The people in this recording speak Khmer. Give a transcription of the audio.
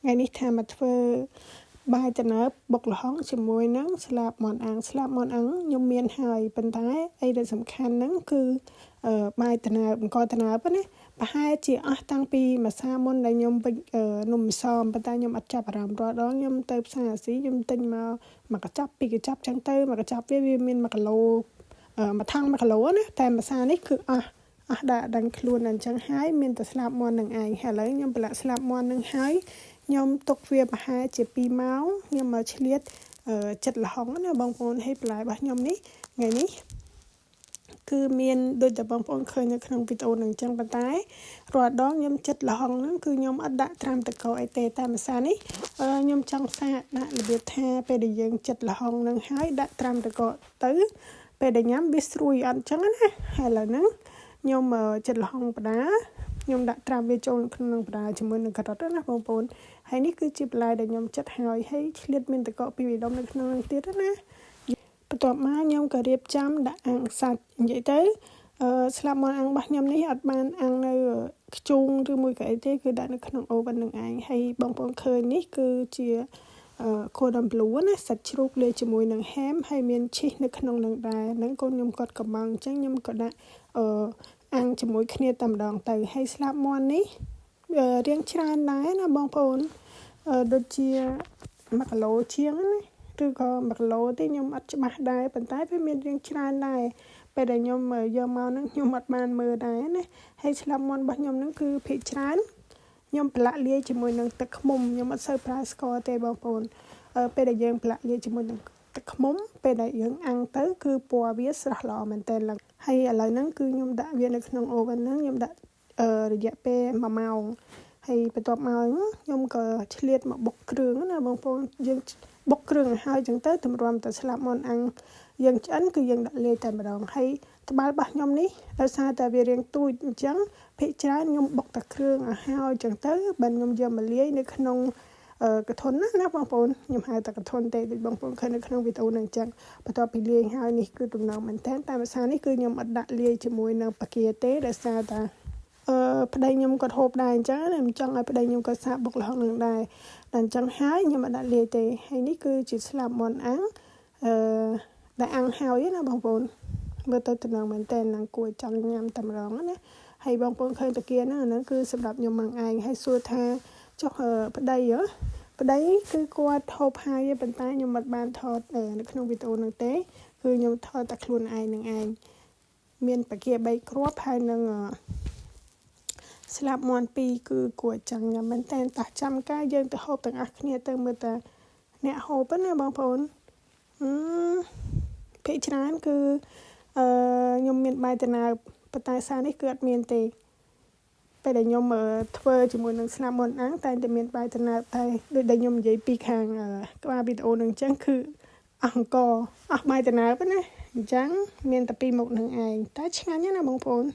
ថ្ងៃនេះថាមកធ្វើបាយដំណើបបុកល្ហុងជាមួយនឹងស្លាបមាន់អាំងស្លាបមាន់អាំងខ្ញុំមានហើយប៉ុន្តែអីដែលសំខាន់ហ្នឹងគឺបាយដំណើបអង្ករដំណើបណាប្រហែលជាអស់តាំងពីមួយសាមុនដែលខ្ញុំវិចនំសមប៉ុន្តែខ្ញុំអត់ចាប់អារម្មណ៍រាល់ដងខ្ញុំទៅផ្សារអាស៊ីខ្ញុំទិញមកមួយកញ្ចប់ពីរកញ្ចប់ចឹងទៅមួយកញ្ចប់វាវាមាន1គីឡូមួយថង់1គីឡូណាតែម្សានេះគឺអស់អស់ដាក់ដឹងខ្លួនអញ្ចឹងហើយមានតែស្លាបមាន់នឹងឯងហើយឥឡូវខ្ញុំប្រឡាក់ស្លាបមាន់នឹងហើយខ្ញុំទុកវាប្រហែលជា2ម៉ោងខ្ញុំមកឆ្លៀតចិត្តល្ហុងណាបងប្អូនហើយបន្លែរបស់ខ្ញុំនេះថ្ងៃនេះគឺមានដូចតែបងប្អូនឃើញនៅក្នុងវីដេអូនឹងអញ្ចឹងប៉ុន្តែរាល់ដងខ្ញុំចិត្តល្ហុងហ្នឹងគឺខ្ញុំអត់ដាក់ត្រាំទឹកកកអីទេតែម្សិលនេះខ្ញុំចង់សាកដាក់របៀបថាពេលដែលយើងចិត្តល្ហុងហ្នឹងហើយដាក់ត្រាំទឹកកកទៅពេលដែលញ៉ាំវាស្រួយអត់អញ្ចឹងណាហើយឥឡូវហ្នឹងខ្ញុំចិត្តល្ហុងបដាខ្ញុំដាក់ត្រាំវាចូលក្នុងបដាជាមួយនឹងការ៉ុតណាបងប្អូនហើយនេះគឺជាបន្លែដែលខ្ញុំចិត្តហើយហើយឆ្លៀតមានទឹកកកពីរដុំនៅក្នុងនោះទៀតណាបន្ទាប់មកខ្ញុំក៏រៀបចំដាក់អាំងសាច់និយាយទៅអឺស្លាបមាន់អាំងរបស់ខ្ញុំនេះអត់បានអាំងនៅខ្ជូងឬមួយក៏អីទេគឺដាក់នៅក្នុងអូវ៉ិននឹងឯងហើយបងប្អូនឃើញនេះគឺជា cordon bleu ណាសាច់ជ្រូកលាយជាមួយនឹង ham ហើយមានឈីសនៅក្នុងនឹងដែរហ្នឹងកូនខ្ញុំគាត់កំងអញ្ចឹងខ្ញុំក៏ដាក់អឺអាំងជាមួយគ្នាតែម្ដងទៅហើយស្លាបមាន់នេះរៀងច្រើនដែរណាបងប្អូនដូចជា1គីឡូជាងណាឬក៏1គីឡូទេខ្ញុំអត់ច្បាស់ដែរប៉ុន្តែវាមានរៀងច្រើនដែរពេលដែលខ្ញុំយកមកហ្នឹងខ្ញុំអត់បានមើលដែរណាហើយស្លាបមាន់របស់ខ្ញុំហ្នឹងគឺភាគច្រើនខ្ញុំប្រឡាក់លាយជាមួយនឹងទឹកឃ្មុំខ្ញុំអត់សូវប្រើស្ករទេបងប្អូនពេលដែលយើងប្រឡាក់លាយជាមួយនឹងទឹកឃ្មុំពេលដែលយើងអាំងទៅគឺពណ៌វាស្រស់ល្អមែនទែនឡើងហើយឥឡូវហ្នឹងគឺខ្ញុំដាក់វានៅក្នុង oven ហ្នឹងខ្ញុំដាក់រយៈពេល1ម៉ោងហើយបន្ទាប់មកខ្ញុំក៏ឆ្លៀតមកបុកគ្រឿងណាបងប្អូនយើងបុកគ្រឿងឲ្យហើយចឹងទៅតម្រាំតែស្លាបមាន់អាំងយើងឆ្អិនគឺយើងដាក់លាយតែម្ដងហើយត្បាល់របស់ខ្ញុំនេះដោយសារតែវារាងទូចអញ្ចឹងភាគច្រើនខ្ញុំបុកតែគ្រឿងឲ្យហើយចឹងទៅបើខ្ញុំយកមកលាយនៅក្នុងកធុនណាណាបងប្អូនខ្ញុំហៅតែកធុនទេដូចបងប្អូនឃើញនៅក្នុងវីដេអូហ្នឹងអញ្ចឹងបន្ទាប់ពីលាយហើយនេះគឺទំនងមែនតើតែភាសានេះគឺខ្ញុំអត់ដាក់លាយជាមួយនឹងបាគាទេដោយសារតែអឺប្តីខ្ញុំគាត់ហូបដែរអញ្ចឹងខ្ញុំចង់ឲ្យប្តីខ្ញុំគាត់សាកបុកល្ហុងនឹងដែរតែអញ្ចឹងហើយខ្ញុំអត់ដាក់លាយទេហើយនេះគឺជាស្លាបមាន់អាំងអឺដែលអាំងហើយណាបងប្អូនមើលទៅតំណងមែនតើនឹងគួរចង់ញ៉ាំតែម្ដងណាហើយបងប្អូនឃើញតាគៀហ្នឹងអាហ្នឹងគឺសម្រាប់ខ្ញុំមកឯងហើយសួរថាចុះប្តីហ៎ប្តីគឺគាត់ហូបហើយប៉ុន្តែខ្ញុំមិនបានថតនៅក្នុងវីដេអូហ្នឹងទេគឺខ្ញុំថតតែខ្លួនឯងនឹងឯងមានបាគា3គ្រាប់ហើយនឹងស្លាបមាន់ពីរគឺគួរចង់ញ៉ាំមែនតើតោះចាំការយើងទៅហូបទាំងអស់គ្នាទៅមើលតាអ្នកហូបណាបងប្អូនអឺភាគច្រើនគឺអឺខ្ញុំមានបាយតណើប៉ុន្តែសារនេះគឺអត់មានទេពេលដែលខ្ញុំធ្វើជាមួយនឹងស្លាបមាន់អាំងតែតែមានបាយតណើតែដូចដែលខ្ញុំនិយាយពីខាងក្បាលវីដេអូនឹងអញ្ចឹងគឺអស់អង្គអស់បាយតណើណាអញ្ចឹងមានតែពីរមុខនឹងឯងតែឆ្ងាញ់ណាបងប្អូន។